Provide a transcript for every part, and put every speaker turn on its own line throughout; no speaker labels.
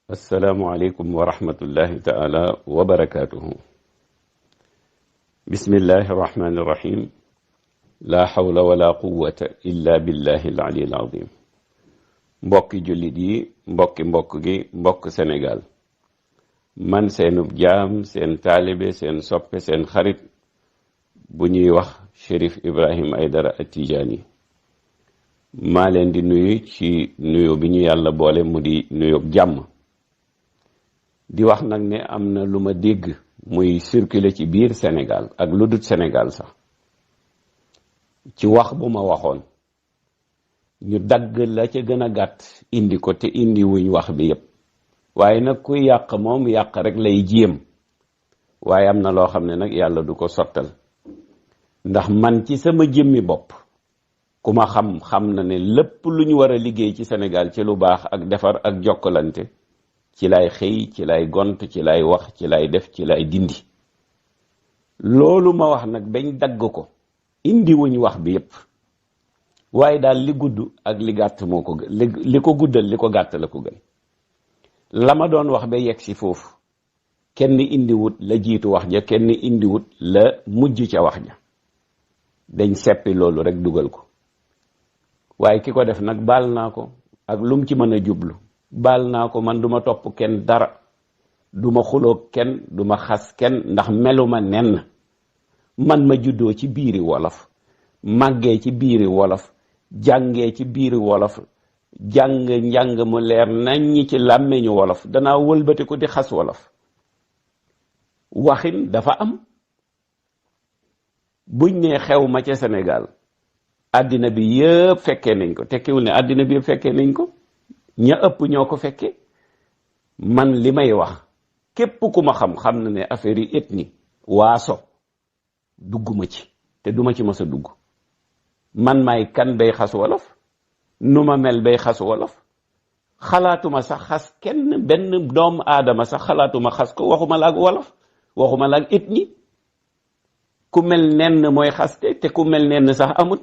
asalaamualeykum wa rahmatullahi taala wa barakaatuhu. bismillahi irrahmani irrahim. laa xawla wala quwata illa billahi al ali al azim. mbokki jullit yi mbokk gi mbokk Sénégal, man seenub jaam, seen taalibe, seen soppe, seen xarit bu ñuy wax Cherif Ibrahim Aidara At-Tidjânî. maa leen di nuyu ci nuyu bi ñu yàlla boole mu di nuyu jàmm. di wax nag ne am na lu ma dégg muy circuler ci biir Sénégal ak lu dut Sénégal sax, ci wax bu ma waxoon ñu dagg la ca gën a gàtt indi ko te indi wuñ wax bi yépp. waaye nag kuy yàq moom yàq rek lay jéem, waaye am na loo xam ne nag yàlla du ko sottal. ndax man ci sama jëmmi bopp, ku ma xam na ne lépp lu ñu war a liggéey ci Sénégal ci lu baax ak defar ak jokkalante, ci lay xëy, ci lay gont, ci lay wax, ci lay def, ci lay dindi. loolu ma wax nag bañ dagg ko indi wuñ wax bi yépp, waaye daal li gudd ak li gàtt moo ko gën, li ko guddal li ko gàtt la ko gën. la ma doon wax ba yegg si foofu, kenn indiwut la jiitu wax ja, kenn indiwut la mujj ca wax ja, dañ seppi loolu rek dugal ko. waaye ki ko def nag baal naa ko ak lum ci mën a jublu, baal naa ko. man duma topp kenn dara, duma xuloo kenn, duma xas kenn, ndax meluma nenn. man ma juddoo ci biiri wolof, màggee ci biiri wolof, jàngee ci biiri wolof, njàng mu leer naññi ci làmmeñu wolof. danaa wëlbati ko di xas wolof. waxin dafa am. buñ ne xew ma ca Sénégal, àddina bi yëpp fekkee nañ ko, tekkiwul ne àddina bi yëpp fekkee nañ ko, ña ëpp ñoo ko fekkee. man li may wax képp ku ma xam na ne affaire yi ethnie waaso dugguma ci, te duma ci mës a dugg. man maay kan bay xas wolof, nu ma mel bay xas wolof. xalaatuma sax xas kenn, benn doomu aadama sax xalaatuma xas ko, waxuma la ak wolof, waxuma la ak ethnie. ku mel nenn mooy xaste, te ku mel nenn sax amut.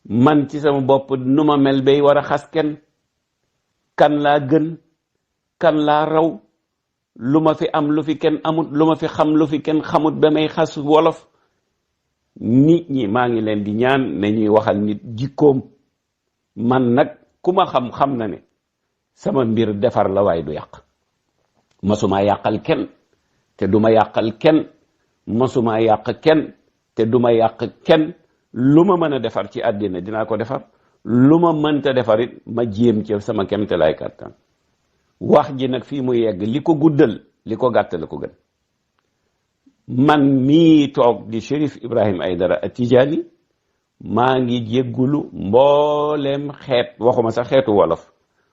man ci sama bopp nu ma mel bay war a xas kenn. kan laa gën, kan laa raw, lu ma fi am lu fi kenn amut, lu ma fi xam lu fi kenn xamut ba may xas wolof. nit ñi maa ngi leen di ñaan ne ñuy waxal nit jikkoom. man nag ku ma xam na ne sama mbir defar la, waaye du yàq. masuma yàqal kenn te duma yàqal kenn, masuma yàq kenn te duma yàq kenn. lu ma mën a defar ci àddina dinaa ko defar, lu ma mënta defar it ma jéem ci sama kemte lay kàttan. wax ji nag fii mu yegg, li ko guddal li ko gàtt la ko gën. man mii toog di Cherif Ibrahim Aidara At-Tidjânî maa ngi jéggulu mbooleem xeet, waxuma sax xeetu wolof,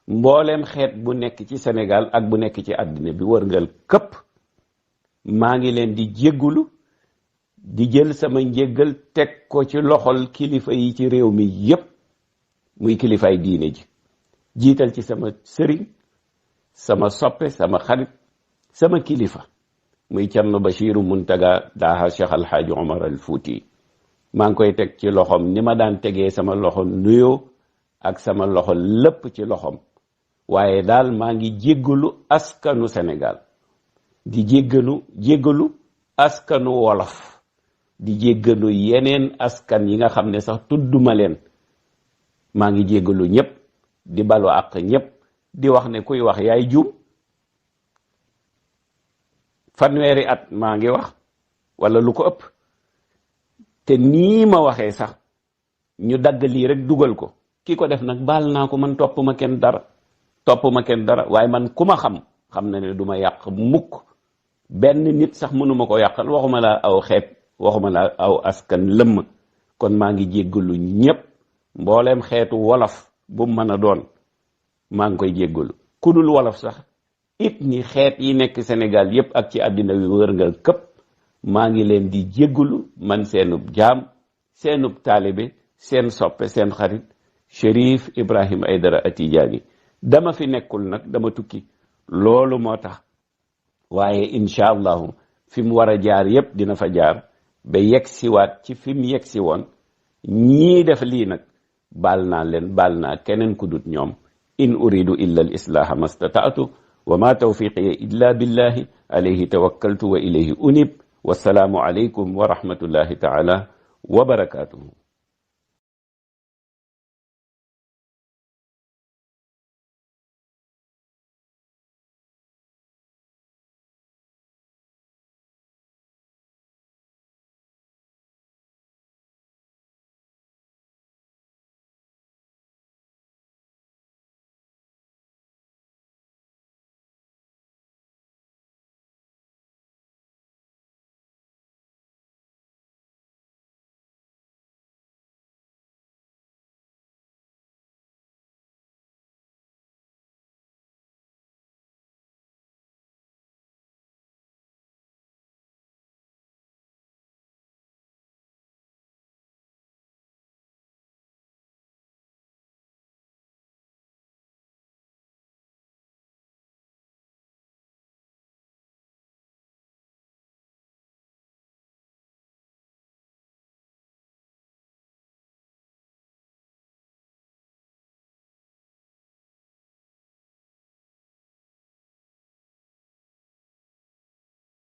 mbooleem xeet bu nekk ci Sénégal ak bu nekk ci àddina bi wërngal këpp. maa ngi leen di jéggulu, di jël sama njéggal teg ko ci loxol kilifa yi ci réew mi yépp, muy kilifaay diine ji. jiital ci sama sëriñ, sama soppe, sama xarit, sama kilifa muy Cerno Bachiru Muntaga Daha Cheikh Alhaaji Omar al Fuuti. maa ngi koy teg ci loxom ni ma daan tegee sama loxo nuyoo ak sama loxo lépp ci loxom. waaye daal maa ngi jéggalu askanu Sénégal, di jéggalu askanu wolof, di jéggalu yeneen askan yi nga xam ne sax tudduma leen. maa ngi jéggalu ñëpp, di balu àq ñëpp, di wax ne kuy wax yaay juum. fanweeri at maa ngi wax wala lu ko ëpp, te nii ma waxee sax ñu dagg lii rek dugal ko. ki ko def nag baal naa ko, man topp ma kenn dara. waaye man ku ma xam na ne du ma yàq mukk. benn nit sax mënuma ko yàqal, waxuma la aw xeet, waxuma la aw askan lëmm. kon maa ngi jéggalu ñépp, mbooleem xeetu wolof bu mën a doon maa ngi koy jéggalu. ku dul wolof sax it ni xeet yi nekk Sénégal yépp ak ci àddina wi wërngal këpp, maa ngi leen di jéggalu. man seenub jaam, seenub taalibe, seen soppe, seen xarit Cherif Ibrahim Aidara At-Tidjânî. dama fi nekkul nag, dama tukki, loolu moo tax. waaye incha allahu fi mu war a jaar yépp dina fa jaar ba yegg siwaat ci fi mu yegg si woon. ñii def lii nag baal naa leen, baal naa keneen ku dut ñoom. in uridu illa al islaha mastataatu wa ma tawfiqiya illa billahi alayhi tawakkaltu wa ilayhi unib. wassalaamu alaykum wa rahmatullahi taala wa barakatuhu.